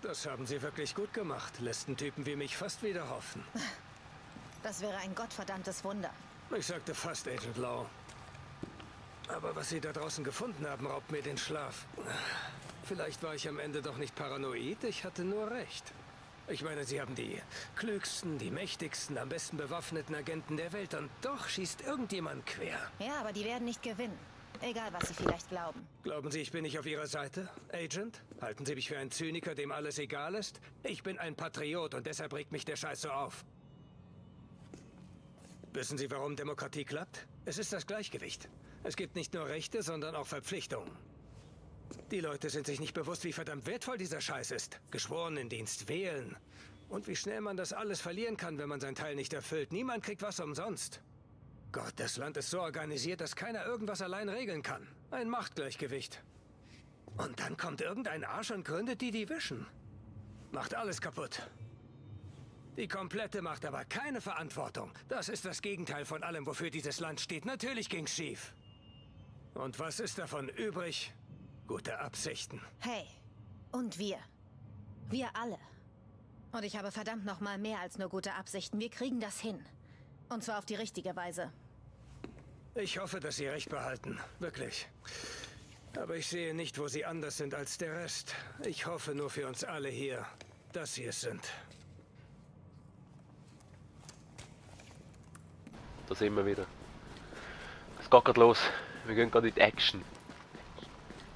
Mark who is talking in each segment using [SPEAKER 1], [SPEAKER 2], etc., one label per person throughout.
[SPEAKER 1] Das haben Sie wirklich gut gemacht. Lässt einen Typen wie mich fast wieder hoffen.
[SPEAKER 2] Das wäre ein gottverdammtes Wunder.
[SPEAKER 1] Ich sagte fast, Agent Law. Aber was Sie da draußen gefunden haben, raubt mir den Schlaf. Vielleicht war ich am Ende doch nicht paranoid, ich hatte nur recht. Ich meine, Sie haben die klügsten, die mächtigsten, am besten bewaffneten Agenten der Welt und doch schießt irgendjemand quer.
[SPEAKER 2] Ja, aber die werden nicht gewinnen. Egal, was sie vielleicht glauben.
[SPEAKER 1] Glauben Sie, ich bin nicht auf Ihrer Seite, Agent? Halten Sie mich für einen Zyniker, dem alles egal ist? Ich bin ein Patriot und deshalb regt mich der Scheiß so auf. Wissen Sie, warum Demokratie klappt? Es ist das Gleichgewicht. Es gibt nicht nur Rechte, sondern auch Verpflichtungen. Die Leute sind sich nicht bewusst, wie verdammt wertvoll dieser Scheiß ist. Geschworenendienst, wählen. Und wie schnell man das alles verlieren kann, wenn man seinen Teil nicht erfüllt. Niemand kriegt was umsonst. Gott, das Land ist so organisiert, dass keiner irgendwas allein regeln kann. Ein Machtgleichgewicht. Und dann kommt irgendein Arsch und gründet die Division. Macht alles kaputt. Die komplette Macht, aber keine Verantwortung. Das ist das Gegenteil von allem, wofür dieses Land steht. Natürlich ging's schief. Und was ist davon übrig? Gute Absichten.
[SPEAKER 2] Hey, und wir. Wir alle. Und ich habe verdammt noch mal mehr als nur gute Absichten. Wir kriegen das hin. Und zwar auf die richtige Weise.
[SPEAKER 1] Ich hoffe, dass Sie recht behalten. Wirklich. Aber ich sehe nicht, wo Sie anders sind als der Rest. Ich hoffe nur für uns alle hier, dass Sie es sind.
[SPEAKER 3] Da sind wir wieder. Es geht gerade los. Wir gehen gerade in die Action.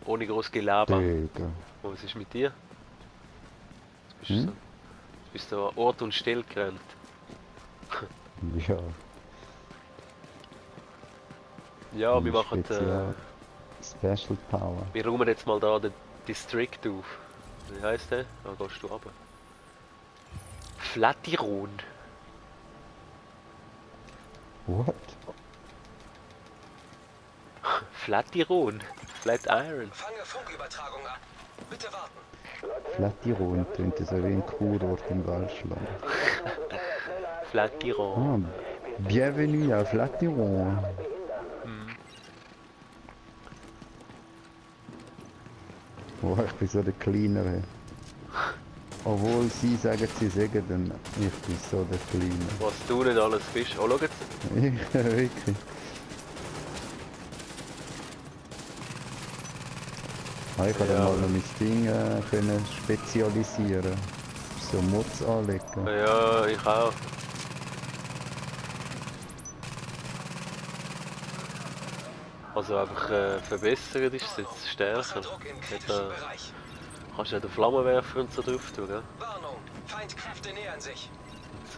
[SPEAKER 3] Ohne groß Gelaber. Oh, was ist mit dir? Jetzt bist du an Ort und Stelle gerannt.
[SPEAKER 4] Ja.
[SPEAKER 3] Ja, wir machen
[SPEAKER 4] Special Power.
[SPEAKER 3] wir räumen jetzt mal da den District auf. Wie heisst der? Da gehst du runter. Flatiron.
[SPEAKER 4] What?
[SPEAKER 3] Flatiron. Flatiron.
[SPEAKER 1] Fange Funkübertragung ab. Bitte warten.
[SPEAKER 4] Flatiron klingt so wie ein Kurort in Deutschland.
[SPEAKER 3] Flatiron.
[SPEAKER 4] Ah, bienvenue à Flatiron. Oh, ich bin so der Kleinere. Obwohl sie sagen, sie sagen, dann ich bin so der Kleine.
[SPEAKER 3] Was du nicht alles bist. Oh, schau jetzt.
[SPEAKER 4] Ich, wirklich. Ah, ich kann
[SPEAKER 3] Ja.
[SPEAKER 4] mal noch mein Ding können spezialisieren. So Mods anlegen.
[SPEAKER 3] Ja, ich auch. Also einfach verbessern ist es jetzt stärker. Da kannst du ja den Flammenwerfer und so drauf tun, gell?
[SPEAKER 1] Warnung. Feindkräfte nähern sich.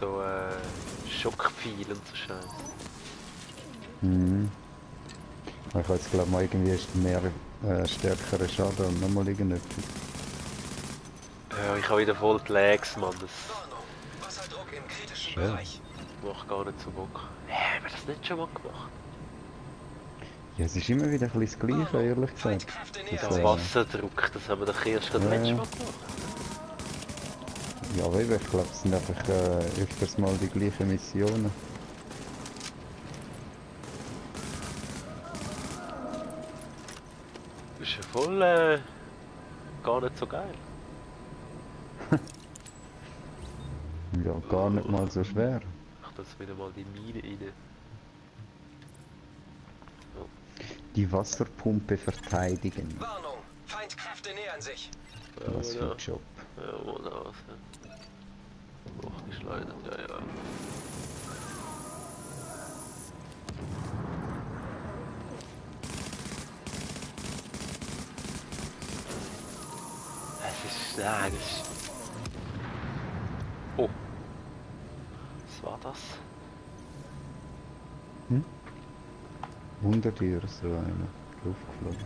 [SPEAKER 3] Und so Schockpfeil und so Scheiß.
[SPEAKER 4] Mhm. Ich habe jetzt glaube mal irgendwie mehr stärkere Schaden und nochmal irgendetwas.
[SPEAKER 3] Ja, ich habe wieder voll die Lags, Mann. Das
[SPEAKER 1] Warnung. Wasserdruck im kritischen
[SPEAKER 4] Schön.
[SPEAKER 1] Bereich.
[SPEAKER 3] macht gar nicht so Bock. Haben wir das nicht schon mal gemacht?
[SPEAKER 4] Ja, es ist immer wieder ein bisschen das Gleiche, ehrlich gesagt.
[SPEAKER 1] Feindkräfte
[SPEAKER 4] Das,
[SPEAKER 1] nähern
[SPEAKER 3] Der
[SPEAKER 1] sich.
[SPEAKER 3] Wasserdruck, das haben wir doch erst gerade
[SPEAKER 4] Ja.
[SPEAKER 3] letztes Mal gemacht.
[SPEAKER 4] ja, aber eben, ich glaube, es sind einfach öfters mal die gleichen Missionen.
[SPEAKER 3] Das ist ja voll gar nicht so geil.
[SPEAKER 4] Ja, gar nicht mal so schwer.
[SPEAKER 3] Ich tue jetzt wieder mal die Mine rein.
[SPEAKER 4] Die Wasserpumpe verteidigen.
[SPEAKER 1] Warnung. Feindkräfte nähern sich.
[SPEAKER 4] Was für ein Job.
[SPEAKER 3] Ja, wo das? Hochgeschleudert, ja, ja. Es ist, ja, das ist... Oh. Was war das?
[SPEAKER 4] Unter dir so eine Luft geflogen.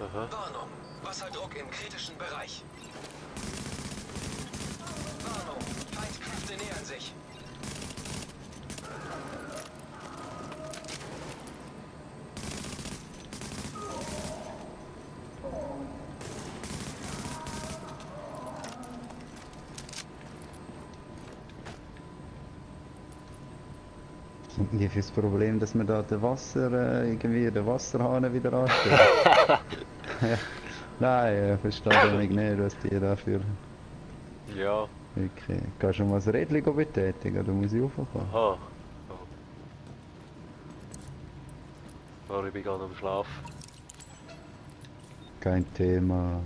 [SPEAKER 3] Aha.
[SPEAKER 1] Warnung. Wasserdruck im kritischen Bereich. Warnung. Feindkräfte nähern sich.
[SPEAKER 4] Irgendwie für das Problem, dass man da den irgendwie den Wasserhahn wieder anstellt. Ja. Nein, ich verstehe mich nicht, was die dafür
[SPEAKER 3] Ja.
[SPEAKER 4] Okay. Kannst du mal das Rädchen betätigen? Da muss ich rauffahren.
[SPEAKER 3] Aha. Oh. Ich bin gerade am Schlafen.
[SPEAKER 4] Kein Thema.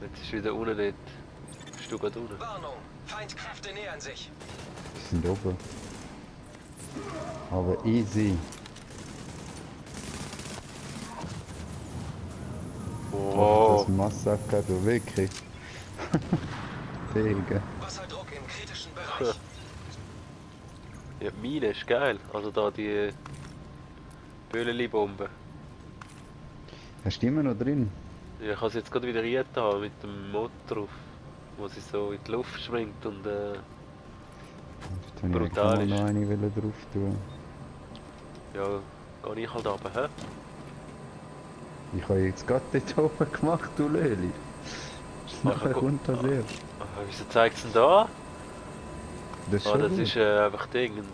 [SPEAKER 3] Jetzt ist wieder unten dort. Bist du gerade unten?
[SPEAKER 1] Warnung, Feindkräfte nähern sich.
[SPEAKER 4] Die sind oben. Aber easy.
[SPEAKER 3] Oh.
[SPEAKER 4] Das Massaker, du wirklich. Digga.
[SPEAKER 1] Wasserdruck im kritischen Bereich.
[SPEAKER 3] Ja, die Mine ist geil. Also da die Böhleli-Bombe.
[SPEAKER 4] Hast du immer noch drin?
[SPEAKER 3] Ja, ich habe es jetzt gerade wieder reingetan mit dem Motor drauf. Wo sie so in die Luft springt und
[SPEAKER 4] Jetzt wollte
[SPEAKER 3] brutal
[SPEAKER 4] ich
[SPEAKER 3] ist.
[SPEAKER 4] noch eine drauf tun.
[SPEAKER 3] Ja, gehe ich halt runter, hä?
[SPEAKER 4] Ich habe jetzt gerade dort oben gemacht, du Löli. Nachher kommt das erst.
[SPEAKER 3] Wieso zeigt es denn da?
[SPEAKER 4] Das ist
[SPEAKER 3] Ah,
[SPEAKER 4] schon
[SPEAKER 3] das
[SPEAKER 4] gut.
[SPEAKER 3] ist einfach Dingens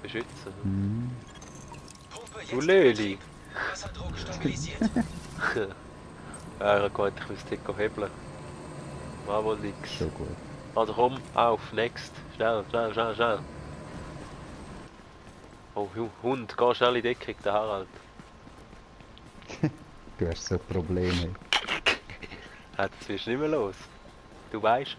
[SPEAKER 3] beschützen.
[SPEAKER 4] Mhm.
[SPEAKER 1] Pumpe jetzt
[SPEAKER 3] Du
[SPEAKER 1] in
[SPEAKER 3] Löli!
[SPEAKER 1] Betrieb. Wasserdruck stabilisiert.
[SPEAKER 3] Ja, ich kann ich müsste nicht hebeln. War wohl nix.
[SPEAKER 4] Schon gut.
[SPEAKER 3] Also komm, auf, next. Schnell, schnell, schnell, schnell. Oh, Hund, geh schnell in die Deckung, der Harald.
[SPEAKER 4] Du hast so Probleme.
[SPEAKER 3] Jetzt bist du nicht mehr los. Du weißt es.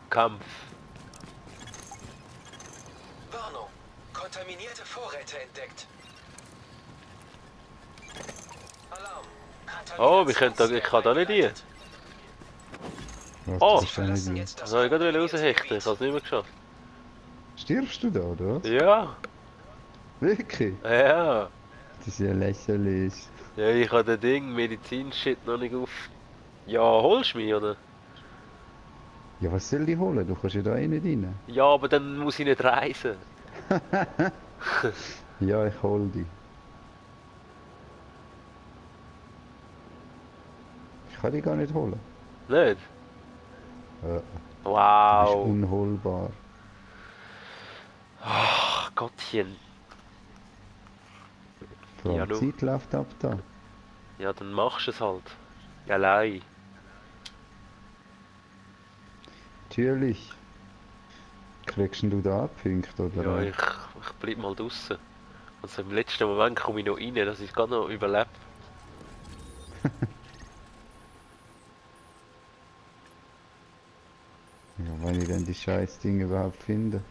[SPEAKER 3] Kampf.
[SPEAKER 1] Warnung, kontaminierte Vorräte entdeckt. Alarm.
[SPEAKER 3] Oh, wir können da, ich kann da nicht rein.
[SPEAKER 4] Was
[SPEAKER 3] Oh.
[SPEAKER 4] ist denn nicht hier?
[SPEAKER 3] Das soll ich gerade raushechten, ich habe es nicht mehr geschafft.
[SPEAKER 4] Stirbst du da, oder was?
[SPEAKER 3] Ja,
[SPEAKER 4] Wirklich?
[SPEAKER 3] ja.
[SPEAKER 4] Das ist ja lächerlich.
[SPEAKER 3] Ja, ich habe den Ding, Medizin-Shit noch nicht auf. Ja, holst du mich, oder?
[SPEAKER 4] Ja, was soll ich holen? Du kannst ja da eh nicht rein.
[SPEAKER 3] Ja, aber dann muss ich nicht reisen.
[SPEAKER 4] Ja, ich hol dich. Ich kann dich gar nicht holen.
[SPEAKER 3] Nicht?
[SPEAKER 4] Du bist
[SPEAKER 3] Wow.
[SPEAKER 4] unholbar.
[SPEAKER 3] Ach, Gottchen.
[SPEAKER 4] Vor
[SPEAKER 3] Ja,
[SPEAKER 4] allem
[SPEAKER 3] du.
[SPEAKER 4] die Zeit läuft ab da.
[SPEAKER 3] Ja, dann machst du es halt. Allein.
[SPEAKER 4] Natürlich. Kriegst du da Punkte, oder?
[SPEAKER 3] Ja, ich bleib mal draußen. Also im letzten Moment komme ich noch rein, dass ich gar noch überlebe.
[SPEAKER 4] Ja, wenn ich dann die scheiß Dinge überhaupt finde.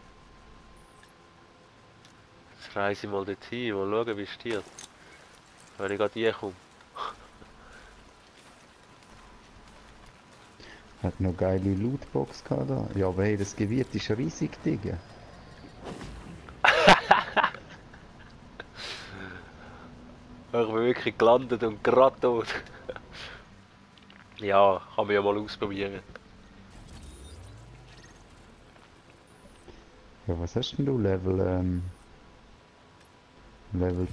[SPEAKER 3] Jetzt reise ich mal dorthin, mal schauen, wie es steht. Wenn ich gerade hier komme.
[SPEAKER 4] Hat noch geile Lootbox gehabt da. Ja, aber hey, das Gebiet ist riesig, Digga.
[SPEAKER 3] Ich bin wirklich gelandet und gerade tot. Ja, kann man ja mal ausprobieren.
[SPEAKER 4] Ja, was hast denn du? Level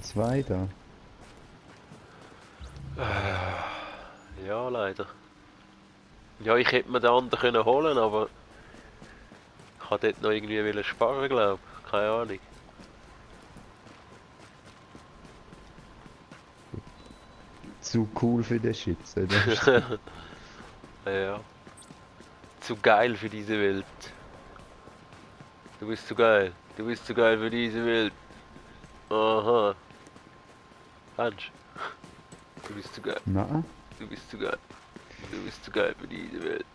[SPEAKER 4] 2 da?
[SPEAKER 3] Ja, leider. Ja, ich hätte mir den anderen können holen, aber ich wollte dort noch irgendwie wollen sparen, glaube ich. Keine Ahnung.
[SPEAKER 4] Zu cool für den Shit, so das-
[SPEAKER 3] Ja. Zu geil für diese Welt. Du bist zu geil. Du bist zu geil für diese Welt. Aha. Mensch. Du bist zu geil.
[SPEAKER 4] Na,
[SPEAKER 3] Du bist zu geil. Du bist zu geil für diese Welt.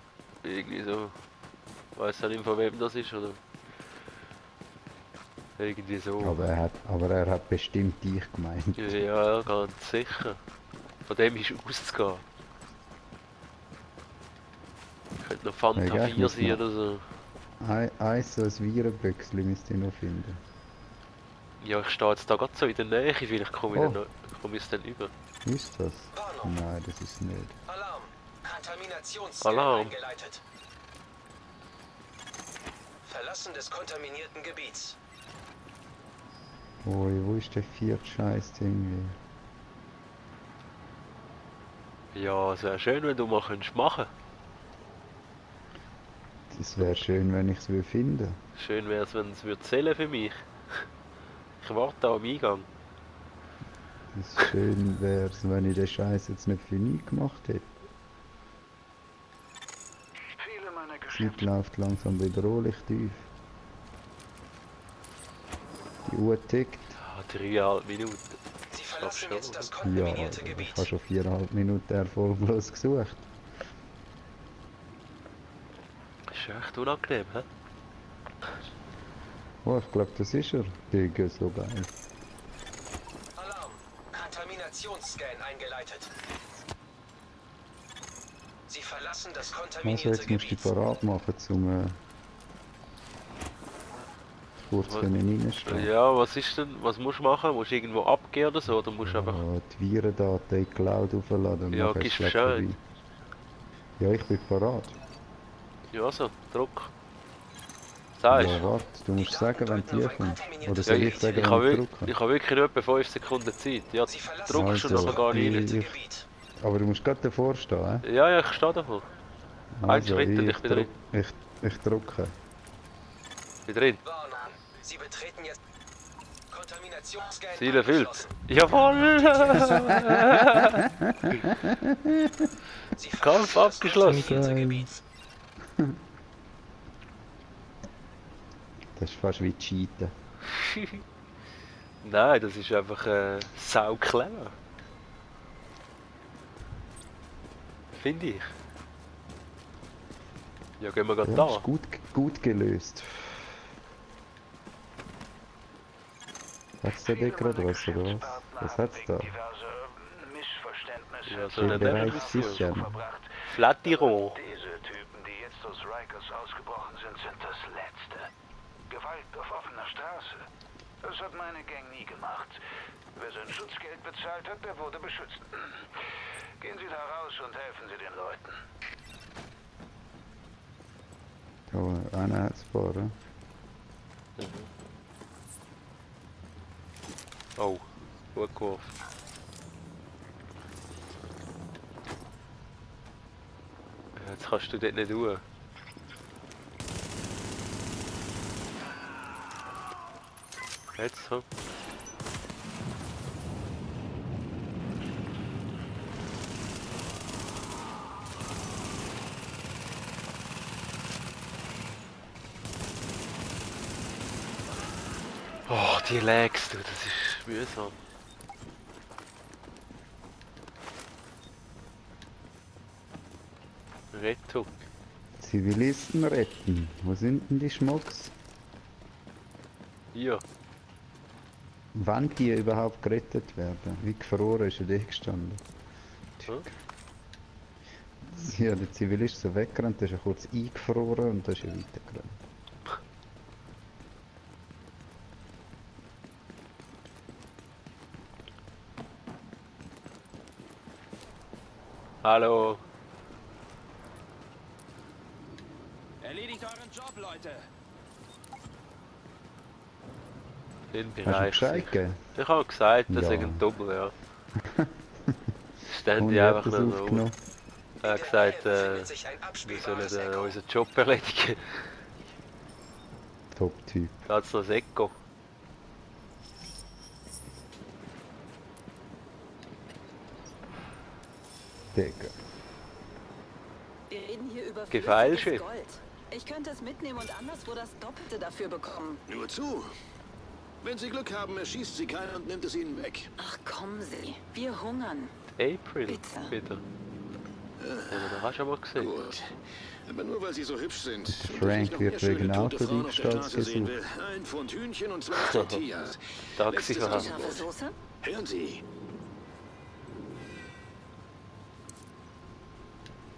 [SPEAKER 3] Irgendwie so. Weiß nicht von wem das ist, oder? Irgendwie so.
[SPEAKER 4] aber er hat bestimmt dich gemeint.
[SPEAKER 3] Ja, ganz sicher. Von dem ist auszugehen. Könnte noch Fanta
[SPEAKER 4] Ja, ich
[SPEAKER 3] 4
[SPEAKER 4] muss
[SPEAKER 3] sein
[SPEAKER 4] noch-
[SPEAKER 3] oder so.
[SPEAKER 4] Eins so ein Virenbüchsli müsst ihr noch finden.
[SPEAKER 3] Ja, ich stehe jetzt da gerade so in der Nähe, vielleicht komme ich,
[SPEAKER 4] Oh.
[SPEAKER 3] dann noch, komme ich es dann über.
[SPEAKER 4] Ist das?
[SPEAKER 1] Warnung.
[SPEAKER 4] Nein, das ist nicht.
[SPEAKER 1] Alarm. Kontaminationsscan
[SPEAKER 3] Alarm.
[SPEAKER 1] eingeleitet.
[SPEAKER 5] Verlassen des kontaminierten Gebiets.
[SPEAKER 4] Ui, wo ist der vierte Scheiß irgendwie?
[SPEAKER 3] Ja, es wäre schön, wenn du mal könntest machen.
[SPEAKER 4] Es wäre schön, wenn ich es finden würde.
[SPEAKER 3] Schön wäre es, wenn es würde zählen für mich. Ich warte da am Eingang.
[SPEAKER 4] Es schön wäre es, wenn ich den Scheiß jetzt nicht für nie gemacht hätte. Die Zeit läuft langsam bedrohlich tief. Die Uhr tickt.
[SPEAKER 3] Ah, 3,5 Minuten.
[SPEAKER 5] Sie verlassen
[SPEAKER 3] schon,
[SPEAKER 5] jetzt das
[SPEAKER 4] Ja,
[SPEAKER 5] kontaminierte
[SPEAKER 4] ich
[SPEAKER 5] Gebiet.
[SPEAKER 4] habe schon 4,5 Minuten erfolglos gesucht.
[SPEAKER 3] Das ist echt unangenehm, hä?
[SPEAKER 4] Oh, ich glaube, das ist er. Digga, so geil.
[SPEAKER 5] Alarm. Kontaminationsscan eingeleitet. Sie verlassen das
[SPEAKER 4] Also
[SPEAKER 5] kontaminierte
[SPEAKER 4] jetzt musst du dich
[SPEAKER 5] Gebiet.
[SPEAKER 4] parat machen, um kurz reinstehen.
[SPEAKER 3] Ja, was ist denn, was musst du machen? Musst du irgendwo abgehen oder so? Oder musst du einfach...
[SPEAKER 4] Ja, die Virendaten in die Cloud aufladen und
[SPEAKER 3] Ja,
[SPEAKER 4] nachher
[SPEAKER 3] gibst
[SPEAKER 4] ist es
[SPEAKER 3] Bescheid.
[SPEAKER 4] vorbei. Ja, ich bin parat.
[SPEAKER 3] Ja, so, druck. Sagst
[SPEAKER 4] Ja,
[SPEAKER 3] du?
[SPEAKER 4] warte, du musst sagen, wenn die kommt. Oder
[SPEAKER 3] Ja,
[SPEAKER 4] soll ich sagen,
[SPEAKER 3] ich
[SPEAKER 4] wenn
[SPEAKER 3] habe
[SPEAKER 4] ich
[SPEAKER 3] wirklich,
[SPEAKER 4] drücke?
[SPEAKER 3] ich habe wirklich nur etwa 5 Sekunden Zeit. Ja,
[SPEAKER 5] Sie verlassen
[SPEAKER 3] druckst du
[SPEAKER 5] das
[SPEAKER 3] nachher gar nicht rein.
[SPEAKER 5] kontaminierte
[SPEAKER 4] ich-
[SPEAKER 5] Gebiet.
[SPEAKER 4] Aber du musst gerade davor stehen, hä?
[SPEAKER 3] Ja, ja, ich stehe davor. Ein
[SPEAKER 4] Also,
[SPEAKER 3] Schritt und ich bin drin.
[SPEAKER 4] ich drücke.
[SPEAKER 3] Bin drin.
[SPEAKER 5] Warnung. Sie betreten jetzt Kontaminationsscan
[SPEAKER 3] Ziel erfüllt.
[SPEAKER 5] abgeschlossen.
[SPEAKER 3] Jawohl!
[SPEAKER 5] Sie
[SPEAKER 3] Kampf
[SPEAKER 5] verlassen das
[SPEAKER 3] abgeschlossen.
[SPEAKER 5] kontaminierte Gebiet.
[SPEAKER 4] Das ist fast wie Cheaten.
[SPEAKER 3] Nein, das ist einfach sau clever. Finde ich. Ja, gehen wir gerade
[SPEAKER 4] Ja,
[SPEAKER 3] da.
[SPEAKER 4] ist gut gelöst. Hat's da gerade was, oder was? Was hat's da?
[SPEAKER 3] Ja, so eine
[SPEAKER 4] Bereich
[SPEAKER 3] Mission.
[SPEAKER 4] sichern.
[SPEAKER 3] Flatiro.
[SPEAKER 6] Diese Typen, die jetzt aus Rikers ausgebrochen sind, sind das Letzte. Gewalt auf offener Straße. Das hat meine Gang nie gemacht. Wer sein Schutzgeld bezahlt hat, der wurde beschützt. Gehen Sie da raus und helfen Sie den Leuten.
[SPEAKER 4] Oh, einer hat's vor, ne?
[SPEAKER 3] Oh, gut geworfen. Jetzt kannst du dort nicht tun. Jetzt so. Oh, die Lags, du, das ist mühsam. Rettung.
[SPEAKER 4] Zivilisten retten. Wo sind denn die Schmucks?
[SPEAKER 3] Hier.
[SPEAKER 4] Wann die überhaupt gerettet werden? Wie gefroren ist er da gestanden?
[SPEAKER 3] Hm?
[SPEAKER 4] Ja, der Zivilist so weggerannt, der ist ja kurz eingefroren und dann ist er weitergerannt.
[SPEAKER 3] Hallo.
[SPEAKER 7] Erledigt euren Job, Leute!
[SPEAKER 3] Den
[SPEAKER 4] Hast du
[SPEAKER 3] Bereich.
[SPEAKER 4] Bescheid gegeben?
[SPEAKER 3] Ich habe gesagt, das
[SPEAKER 4] Ja.
[SPEAKER 3] ist ein Double, ja. Ständig
[SPEAKER 4] Und wer
[SPEAKER 3] einfach
[SPEAKER 4] hat das
[SPEAKER 3] nur so.
[SPEAKER 4] aufgenommen?
[SPEAKER 3] Er hat gesagt,
[SPEAKER 5] befindet sich ein
[SPEAKER 3] wir
[SPEAKER 5] abspielbares
[SPEAKER 3] sollen
[SPEAKER 5] Echo.
[SPEAKER 3] unseren Job erledigen.
[SPEAKER 4] Top-Typ.
[SPEAKER 3] Da hat es noch das Echo.
[SPEAKER 4] Digga.
[SPEAKER 8] Wir reden hier über
[SPEAKER 3] Gefeilschiff.
[SPEAKER 8] flüssiges Gold. Ich könnte es mitnehmen und anderswo das Doppelte dafür bekommen.
[SPEAKER 9] Nur zu. Wenn Sie Glück haben, erschießt Sie keiner und nimmt es Ihnen weg.
[SPEAKER 8] Ach, kommen Sie. Wir hungern.
[SPEAKER 3] April,
[SPEAKER 8] Bitte.
[SPEAKER 3] wieder. Ja, da hast du aber gesehen.
[SPEAKER 9] Gut. Aber nur weil Sie so hübsch sind. und
[SPEAKER 4] Frank
[SPEAKER 9] ich noch
[SPEAKER 4] wird
[SPEAKER 9] mehr
[SPEAKER 4] wegen
[SPEAKER 9] schöne tote Frauen auf der
[SPEAKER 4] Autodiebstahls
[SPEAKER 9] Straße sehen
[SPEAKER 4] gesucht.
[SPEAKER 9] will. Ein Pfund Hühnchen und 12 Tortillas.
[SPEAKER 3] Taxi
[SPEAKER 9] Letztes
[SPEAKER 3] fahren.
[SPEAKER 8] Scharfe
[SPEAKER 9] Angebot.
[SPEAKER 8] Soße?
[SPEAKER 9] Hören Sie.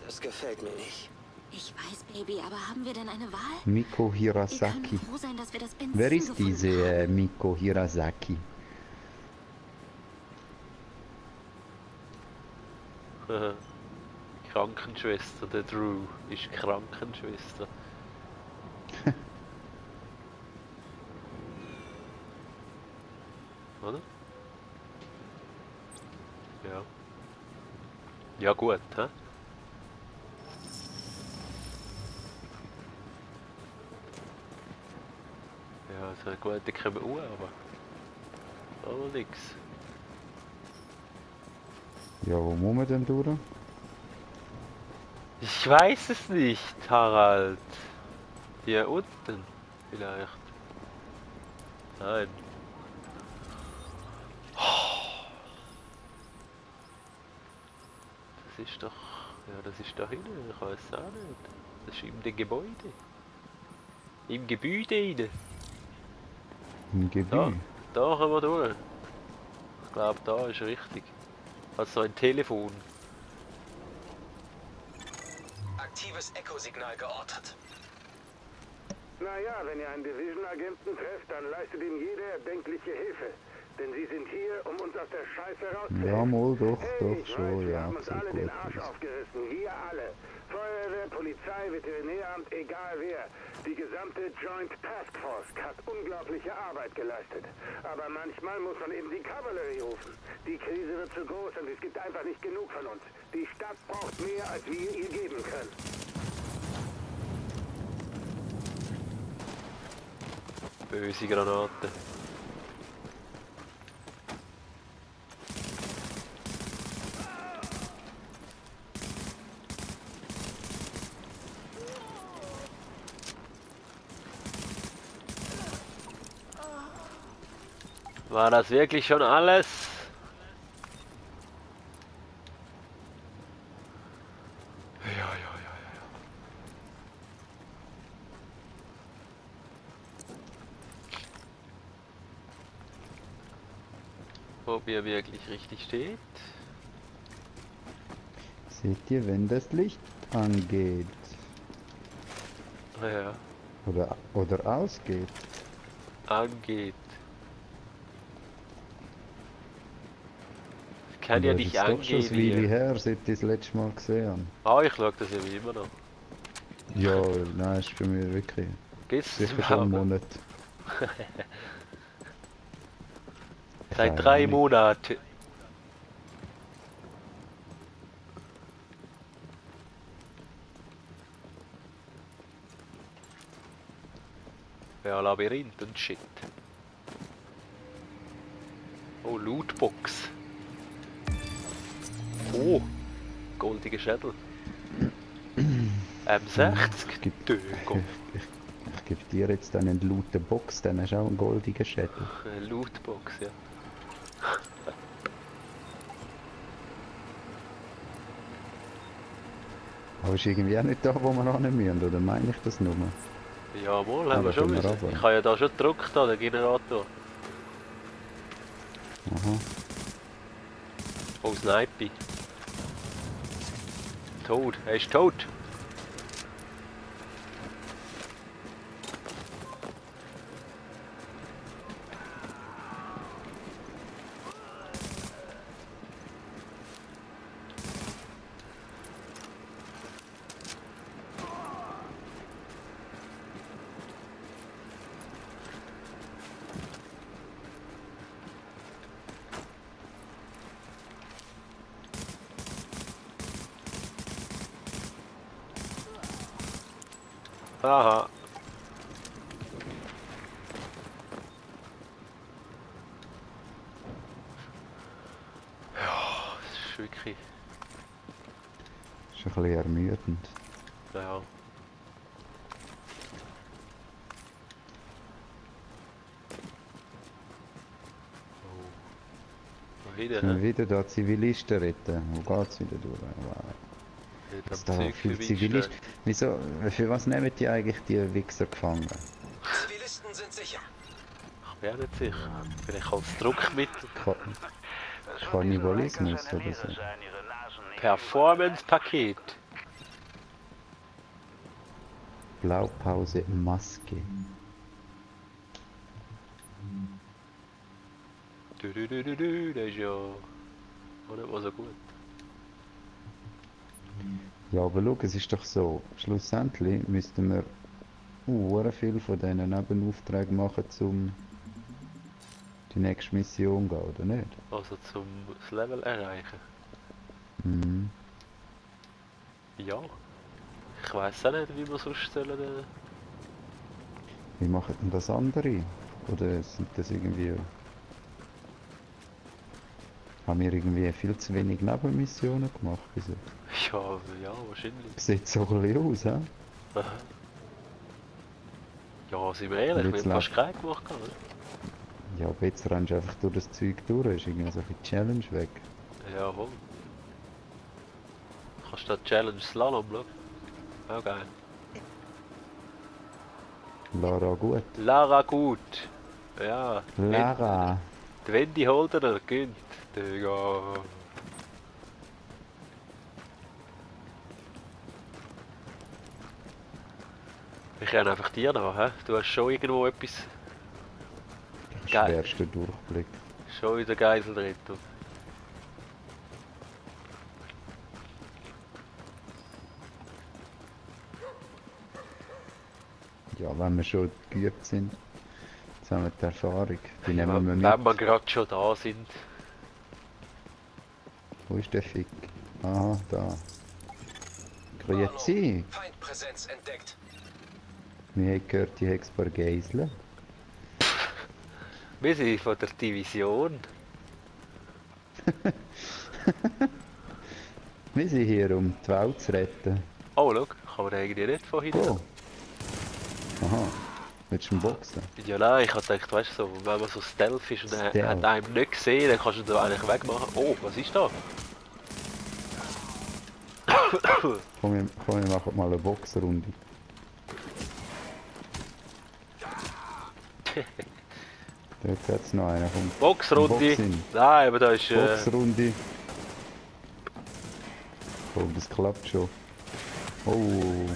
[SPEAKER 5] Das gefällt mir nicht.
[SPEAKER 10] Ich weiß, Baby, aber haben wir denn eine Wahl?
[SPEAKER 4] Miko
[SPEAKER 10] Wir
[SPEAKER 4] Hirasaki.
[SPEAKER 10] können froh sein, dass wir das Benzin
[SPEAKER 4] Wer ist
[SPEAKER 10] gefunden
[SPEAKER 4] diese
[SPEAKER 10] haben.
[SPEAKER 4] Miko Hirasaki?
[SPEAKER 3] Krankenschwester, der Drew ist Krankenschwester. oder? Ja. Ja gut, hä? Ja, so gut, die kommen aber nix.
[SPEAKER 4] Ja, wo muss man denn durch?
[SPEAKER 3] Ich weiß es nicht, Harald. Hier unten vielleicht. Nein. Das ist doch... Ja, das ist da hinten. Ich weiß es auch nicht. Das ist in dem Gebäude. Im Gebäude rein.
[SPEAKER 4] Im Gebäude?
[SPEAKER 3] Da können wir durch. Ich glaube, da ist richtig. Also ein Telefon.
[SPEAKER 5] Aktives Echo-Signal geortet.
[SPEAKER 6] Naja, wenn ihr einen Division-Agenten trefft, dann leistet ihm jede erdenkliche Hilfe. Denn sie sind hier, um uns aus der Scheiße rauszuhelfen.
[SPEAKER 4] Ja, mal doch,
[SPEAKER 6] hey,
[SPEAKER 4] doch schon,
[SPEAKER 6] wir
[SPEAKER 4] ja.
[SPEAKER 6] haben uns
[SPEAKER 4] So
[SPEAKER 6] alle
[SPEAKER 4] gut
[SPEAKER 6] den Arsch
[SPEAKER 4] ist.
[SPEAKER 6] aufgerissen, wir alle. Feuerwehr, Polizei, Veterinäramt, egal wer. Die gesamte Joint Task Force hat unglaubliche Arbeit geleistet. Aber manchmal muss man eben die Cavalry rufen. Die Krise wird zu groß und es gibt einfach nicht genug von uns. Die Stadt braucht mehr, als wir ihr geben können.
[SPEAKER 3] Böse Granate. War das wirklich schon alles? Ja. Ob ihr wirklich richtig steht?
[SPEAKER 4] Seht ihr, wenn das Licht angeht?
[SPEAKER 3] Ja.
[SPEAKER 4] Oder ausgeht?
[SPEAKER 3] Angeht. Kann ja
[SPEAKER 4] Das
[SPEAKER 3] nicht
[SPEAKER 4] ist doch schon
[SPEAKER 3] angehen.
[SPEAKER 4] ein Weile
[SPEAKER 3] Hier.
[SPEAKER 4] her, seit ich das letzte Mal gesehen
[SPEAKER 3] Ah, ich schaue das ja wie immer noch.
[SPEAKER 4] habe. Ja, nein, ist für mich wirklich
[SPEAKER 3] Geht's
[SPEAKER 4] sicher schon einen
[SPEAKER 3] überhaupt?
[SPEAKER 4] Monat.
[SPEAKER 3] Seit
[SPEAKER 4] Keine
[SPEAKER 3] 3
[SPEAKER 4] Ahnung.
[SPEAKER 3] Monaten. Ja, Labyrinth und Shit. Oh, Lootbox. Oh, goldige Schädel. M60 Dögo.
[SPEAKER 4] Ich gebe dir jetzt einen looten Box, dann hast du auch einen goldigen Schädel.
[SPEAKER 3] Lootbox, ja.
[SPEAKER 4] Aber ist irgendwie auch nicht da, wo wir hin müssen, oder meine ich das nur?
[SPEAKER 3] Ja, wohl,
[SPEAKER 4] Ah,
[SPEAKER 3] haben wir
[SPEAKER 4] da
[SPEAKER 3] schon
[SPEAKER 4] können wir
[SPEAKER 3] müssen.
[SPEAKER 4] runter.
[SPEAKER 3] Ich habe ja da schon gedrückt, da, den Generator.
[SPEAKER 4] Aha.
[SPEAKER 3] Oh, Sniper. Tot, er ist tot. Aha. Ja, das ist wirklich...
[SPEAKER 4] Ist ein bisschen ermüdend.
[SPEAKER 3] Ja. Oh. Wieder,
[SPEAKER 4] Können wir
[SPEAKER 3] ne?
[SPEAKER 4] wieder da Zivilisten retten? Wo geht's wieder durch? Wow.
[SPEAKER 3] Wieder
[SPEAKER 4] Dass
[SPEAKER 3] am
[SPEAKER 4] da
[SPEAKER 3] Zeug
[SPEAKER 4] viele
[SPEAKER 3] vorbeistehen.
[SPEAKER 4] Zivilisten... Wieso, für was nehmen die eigentlich die Wichser gefangen?
[SPEAKER 5] Zivilisten sind sicher.
[SPEAKER 3] Ich bin auch nicht sicher. Vielleicht als Druckmittel.
[SPEAKER 4] Kannibalismus oder so.
[SPEAKER 3] Performance-Paket.
[SPEAKER 4] Blaupause Maske.
[SPEAKER 3] Das ist ja auch nicht mal so gut.
[SPEAKER 4] Ja, aber schau, es ist doch so. Schlussendlich müssten wir viel von diesen Nebenaufträgen machen, um die nächste Mission gehen, oder nicht?
[SPEAKER 3] Also zum das Level erreichen.
[SPEAKER 4] Mhm.
[SPEAKER 3] Ja. Ich weiß auch nicht, wie wir sonst sollen.
[SPEAKER 4] Wie machen denn das andere? Oder sind das irgendwie... Haben wir irgendwie viel zu wenig Nebenmissionen gemacht bis jetzt?
[SPEAKER 3] Ja, wahrscheinlich.
[SPEAKER 4] Sieht so ein bisschen aus, hä?
[SPEAKER 3] Aha. Ja, sind wir ehrlich, wir haben fast keinen gemacht, oder?
[SPEAKER 4] Ja, aber jetzt rennst du einfach durch das Zeug durch, ist irgendwie so ein Challenge weg.
[SPEAKER 3] Ja, voll. Kannst du da Challenge Slalom schauen? Auch geil.
[SPEAKER 4] Lara gut.
[SPEAKER 3] Lara gut. Ja.
[SPEAKER 4] Lara.
[SPEAKER 3] Die Wendy holt er, gönnt. Digga. Ich renne einfach dir nach, hä? Du hast schon irgendwo etwas...
[SPEAKER 4] Schwerster Durchblick.
[SPEAKER 3] Schon wieder Geisel drin, du.
[SPEAKER 4] Ja, wenn wir schon geübt sind, jetzt haben wir die Erfahrung. Die nehmen wir mit.
[SPEAKER 3] Wenn wir gerade schon da sind.
[SPEAKER 4] Wo ist der Fick? Aha, da. Grüezi.
[SPEAKER 5] Feindpräsenz entdeckt.
[SPEAKER 4] Wir haben gehört, die haben ein paar Geiseln.
[SPEAKER 3] Wir sind von der Division.
[SPEAKER 4] Wir sind hier, um die Welt zu retten.
[SPEAKER 3] Oh, schau, kann man eigentlich nicht von hinten.
[SPEAKER 4] Oh. Aha. Willst du ihn boxen?
[SPEAKER 3] Ja, nein, ich hab gedacht, weißt du, so, wenn man so Stealth ist und er hat einem nicht gesehen, dann kannst du ihn da eigentlich wegmachen. Oh, was ist da?
[SPEAKER 4] Komm, wir machen mal eine Boxrunde. Dort hat es noch einen.
[SPEAKER 3] Boxrunde? Nein, aber da ist...
[SPEAKER 4] Boxrunde. Oh, das klappt schon. Oh.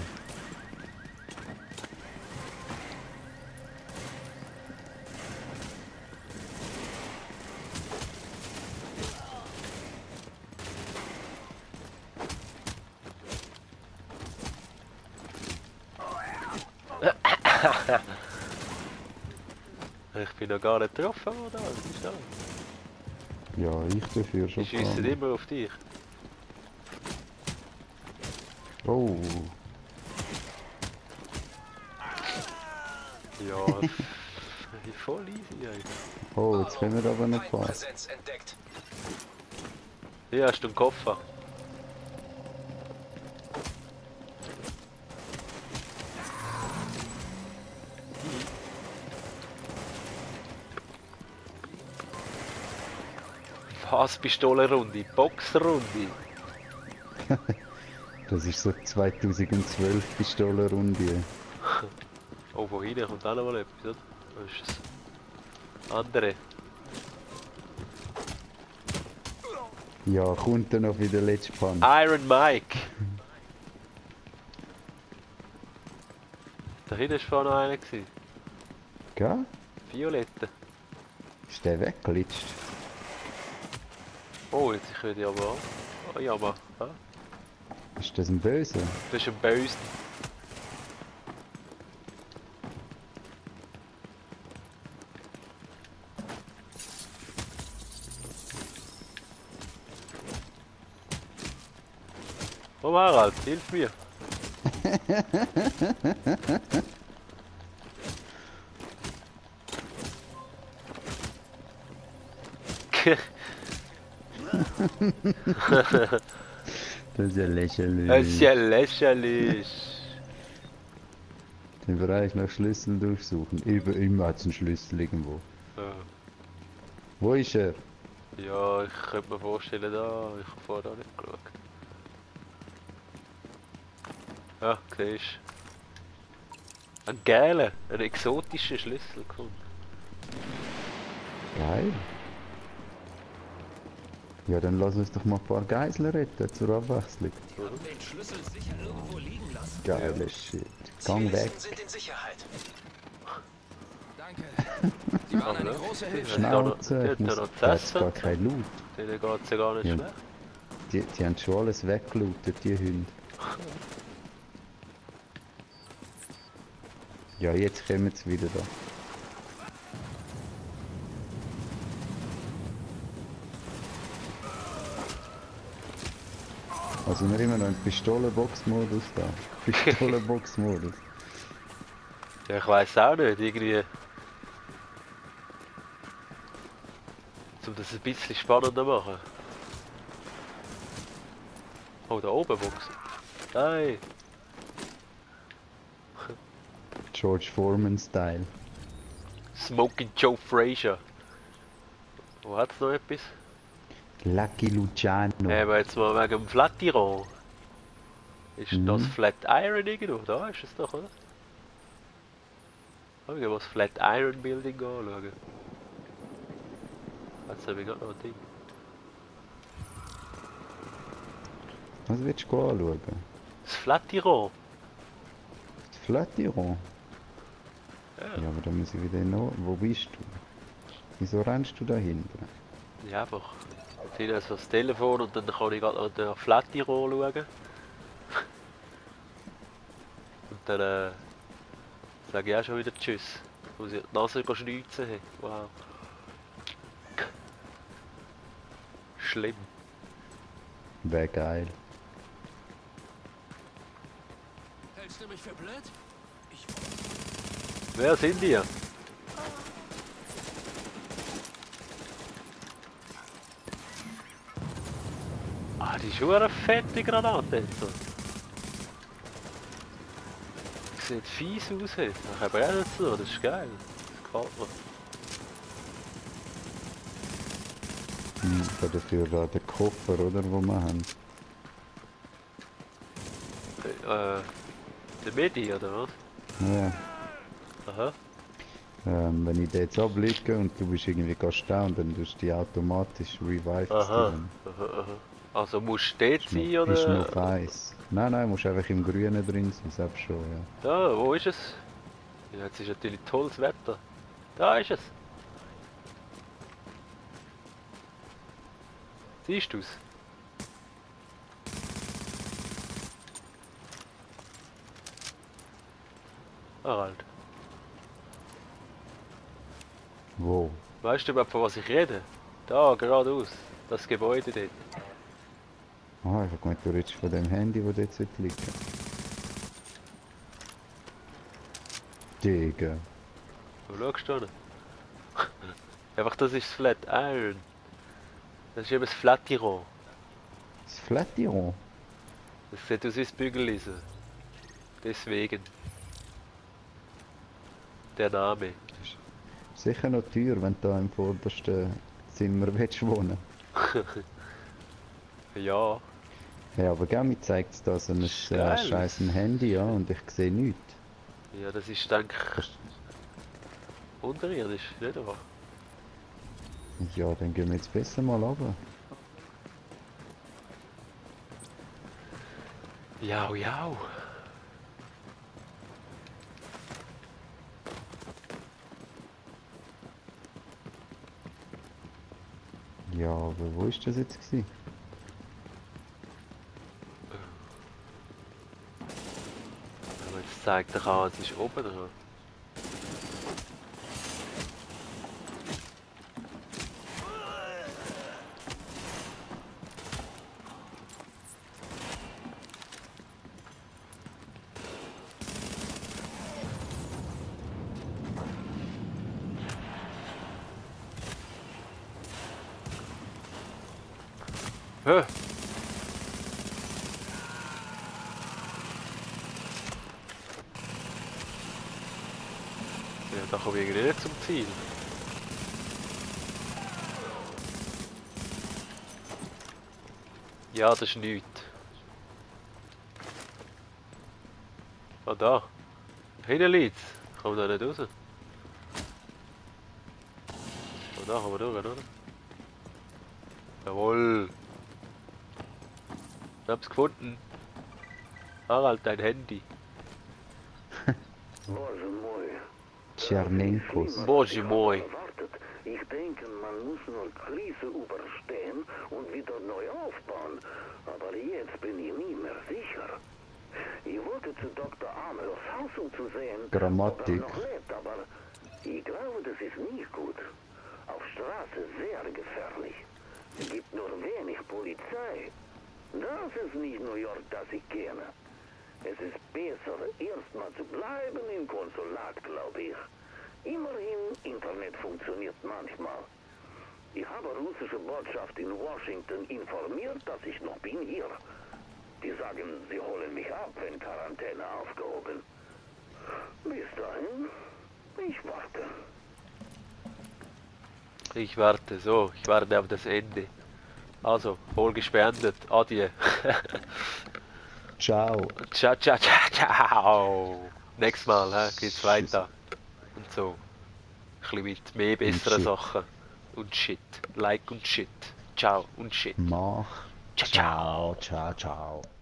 [SPEAKER 3] Ich bin noch gar nicht getroffen, oder? Was ist das?
[SPEAKER 4] Ja, ich dafür schon.
[SPEAKER 3] Die schiessen immer auf dich.
[SPEAKER 4] Oh.
[SPEAKER 3] Ja, voll easy eigentlich.
[SPEAKER 4] Oh, jetzt können wir aber nicht fahren.
[SPEAKER 3] Hier hast du einen Koffer. Hasspistolenrunde, Boxrunde.
[SPEAKER 4] Das ist so 2012 Pistolenrunde.
[SPEAKER 3] Oh, von hinten kommt auch noch mal etwas, oder? Das ist das andere.
[SPEAKER 4] Ja, kommt dann noch wieder letzte Pan.
[SPEAKER 3] Iron Mike. Da hinten war vorhin noch einer.
[SPEAKER 4] Gell?
[SPEAKER 3] Violette.
[SPEAKER 4] Ist der weggelitscht?
[SPEAKER 3] Oh, jetzt ich würde aber... Oh, ja, aber... Ja.
[SPEAKER 4] Ist das ein Böser?
[SPEAKER 3] Das ist ein Böse. Komm Harald, hilf mir.
[SPEAKER 4] Das ist ja lächerlich.
[SPEAKER 3] Das ist ja lächerlich.
[SPEAKER 4] Den Bereich nach Schlüssel durchsuchen. Immer hat es einen Schlüssel irgendwo.
[SPEAKER 3] Ja.
[SPEAKER 4] Wo ist er?
[SPEAKER 3] Ja, ich könnte mir vorstellen, da. Ich habe vorher auch nicht geschaut. Ja, siehst du. Ein geiler, ein exotischer Schlüssel gefunden.
[SPEAKER 4] Geil. Ja, dann lass uns doch mal ein paar Geiseln retten, zur Abwechslung.
[SPEAKER 5] Die haben den Schlüssel sicher irgendwo liegen lassen.
[SPEAKER 4] Geiles Shit. Gang weg.
[SPEAKER 5] Sind in Sicherheit.
[SPEAKER 7] Danke. Die waren eine große Hilfe.
[SPEAKER 4] Schnauze, ich muss... Da ist gar kein Loot.
[SPEAKER 3] Denen geht es ja gar nicht
[SPEAKER 4] Ja.
[SPEAKER 3] schlecht.
[SPEAKER 4] Die haben schon alles weggelootet, die Hunde. Ja, jetzt kommen sie wieder da. Also wir immer noch im Pistolenbox-Modus da. Pistolenbox-Modus.
[SPEAKER 3] Ja, ich weiß auch nicht, irgendwie. Um das ein bisschen spannender machen. Oh, da oben Box. Nein!
[SPEAKER 4] George Foreman-Style.
[SPEAKER 3] Smoking Joe Frazier. Wo hat's noch etwas?
[SPEAKER 4] Lucky Luciano.
[SPEAKER 3] Aber jetzt mal wegen dem Flatiron. Ist das Flat Iron irgendwo? Da ist es doch, oder? Ich will das Flat Iron Building anschauen. Jetzt habe ich gerade noch ein Ding.
[SPEAKER 4] Was willst du anschauen?
[SPEAKER 3] Das Flatiron.
[SPEAKER 4] Das Flatiron?
[SPEAKER 3] Ja.
[SPEAKER 4] Ja, aber da muss ich wieder noch. Wo bist du? Wieso rennst du da hinten?
[SPEAKER 3] Ja, einfach. Ich habe so das Telefon und dann kann ich gerade noch den Flatiron schauen. Und dann sage ich auch schon wieder Tschüss. Muss ich die Nase schnitzen. Hey. Wow. Schlimm.
[SPEAKER 4] Wäre geil.
[SPEAKER 5] Hältst du mich für blöd?
[SPEAKER 3] Wer sind die? Ah, die ist schon eine fette Granate jetzt. Sieht fies aus jetzt. Ich habe auch dazu, das ist geil. Das gefällt mir.
[SPEAKER 4] Dafür da der Koffer, oder? Wo wir haben.
[SPEAKER 3] Der Medi, oder was?
[SPEAKER 4] Ja.
[SPEAKER 3] Aha.
[SPEAKER 4] Wenn ich den jetzt ablege und du bist irgendwie gestanden, dann tust du die automatisch revive.
[SPEAKER 3] Aha. Also musst du dort sein, oder?
[SPEAKER 4] Ist nur auf 1. Nein, musst einfach im Grünen drin sein, selbst schon, ja.
[SPEAKER 3] Da, wo ist es? Ja, jetzt ist natürlich tolles Wetter. Da ist es. Siehst du's? Harald.
[SPEAKER 4] Wo?
[SPEAKER 3] Weißt du überhaupt, von was ich rede? Da, geradeaus. Das Gebäude dort.
[SPEAKER 4] Ah, ich hab gemeint, du redest von dem Handy, das dort liegt. Digga.
[SPEAKER 3] Wo schaust du hin? Einfach, das ist das Flat Iron. Das ist eben das Flatiron.
[SPEAKER 4] Das Flatiron?
[SPEAKER 3] Das sieht aus wie das Bügeleisen. Deswegen. Der Name.
[SPEAKER 4] Sicher noch teuer, wenn du da im vordersten Zimmer willst wohnen.
[SPEAKER 3] Ja.
[SPEAKER 4] Ja, aber gell, mir zeigt es da so ein scheiß Handy an und ich sehe nichts.
[SPEAKER 3] Ja, das ist, denke ich, unterirdisch, nicht wahr?
[SPEAKER 4] Ja, dann gehen wir jetzt besser mal runter.
[SPEAKER 3] Jau, jau.
[SPEAKER 4] Ja, aber wo ist das jetzt gewesen?
[SPEAKER 3] Aber jetzt zeigt er an, es ist oben dran. Hä? Ja, da komme ich irgendwie nicht zum Ziel. Ja, das ist nichts. Ah, da. Hinten liegt's. Kommt da nicht raus. Oh, da kommen wir durch, oder? Jawohl. Ich hab's gefunden. Harald, dein Handy.
[SPEAKER 4] Tschernenkos.
[SPEAKER 3] Boże moi.
[SPEAKER 6] Ich denke, man muss nur Krise überstehen und wieder neu aufbauen. Aber jetzt bin ich nie mehr sicher. Ich wollte zu Dr. Amels Haus, um zu sehen,
[SPEAKER 4] Grammatik.
[SPEAKER 6] ob er noch lebt, aber ich glaube, das ist nicht gut. Auf Straße sehr gefährlich. Es gibt nur wenig Polizei. Das ist nicht New York, das ich kenne. Es ist besser, erstmal zu bleiben im Konsulat, glaube ich. Immerhin, Internet funktioniert manchmal. Ich habe russische Botschaft in Washington informiert, dass ich noch bin hier. Die sagen, sie holen mich ab, wenn Quarantäne aufgehoben. Bis dahin, ich warte.
[SPEAKER 3] Ich warte, so, ich warte auf das Ende. Also, Folge ist beendet. Adieu.
[SPEAKER 4] Ciao.
[SPEAKER 3] Ciao, ciao, ciao, ciao. Nächstes Mal geht's weiter. Und so. Ein bisschen mit mehr besseren Sachen. Und Shit. Like und Shit. Ciao und Shit.
[SPEAKER 4] Mach.
[SPEAKER 3] Ciao, ciao.
[SPEAKER 4] Ciao, ciao, ciao.